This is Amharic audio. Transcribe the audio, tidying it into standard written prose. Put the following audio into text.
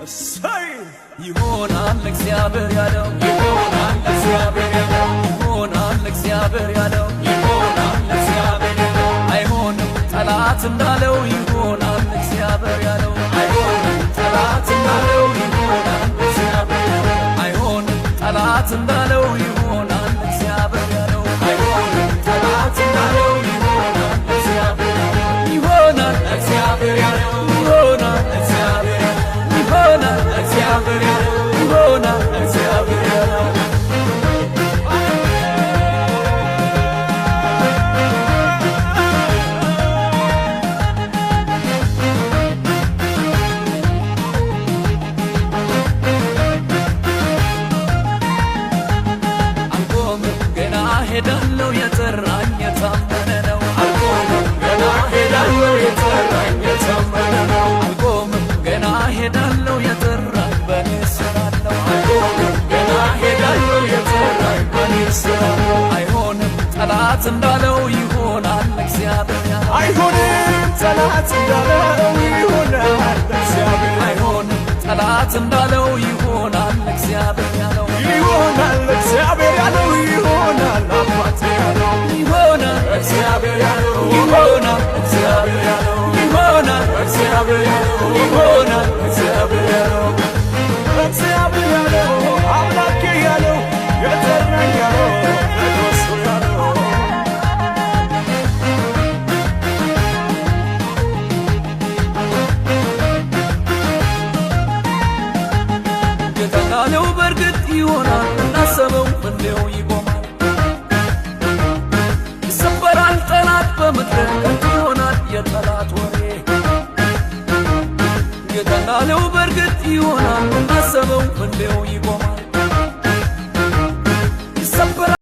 እሰይ! ይሆናል እግዚአብሔር ያለው፣ ይሆናል እግዚአብሔር ያለው፣ ይሆናል እግዚአብሔር ያለው፣ ይሆናል እግዚአብሔር ያለው። አይሆንም ጠላት እንዳለው፣ ይሆናል እግዚአብሔር ያለው። አይሆንም ጠላት እንዳለው፣ ይሆናል እግዚአብሔር ያለው። አይሆንም ጠላት እንዳለው፣ ይሆናል እግዚአብሔር ያለው። አይሆንም ጠላት እንዳለው፣ ይሆናል እግዚአብሔር ያለው። ይሆናል እግዚአብሔር ያለው፣ ይሆናል እግዚአብሔር ያለው፣ ይሆናል እግዚአብሔር ያለው፣ ይሆናል እግዚአብሔር ያለው። አልቆምም ገና ሄዳለሁ፣ የጠራኝ የታመነ ነው። አልቆምም ገና ሄዳለሁ፣ የጠራኝ የታመነ ነው። አልቆምም ገና ሄዳለሁ፣ የጠራኝ በኔ ስራ ነው። አልቆምም ገና ሄዳለሁ፣ የጠራኝ በኔ ስራ ነው። አይሆንም ጠላት እንዳለው፣ ይሆናል እግዚአብሔር ያለው። አይሆንም ጠላት እንዳለው፣ ይሆናል እግዚአብሔር። አይሆንም ጠላት እንዳለው፣ ይሆናል እግዚአብሔር ያለው። ይሆናል እግዚአብሔር ያለው፣ ይሆናል አባቴ ያለው። ይሆናል እግዚአብሔር ያለው፣ ይሆናል እግዚአብሔር ያለው፣ ይሆናል እግዚአብሔር ያለው፣ ይሆናል እግዚአብሔር ያለው። እግዚአብሔር ያለው፣ አምላኬ ያለው፣ የጠራኝ ያለው፣ ንጉሡ ያለው። ጌታ እንዳለው በእርግጥ ይሆናል፣ እንዳሰበው እንዲሁ ይቆማል። ይሰበራል ጠላት በምድር፣ ከንቱ ይሆናል የጠላት ወሬ። ጌታ እንዳለው በእርግጥ ይሆናል፣ እንዳሰበው እንዲሁ ይቆማል።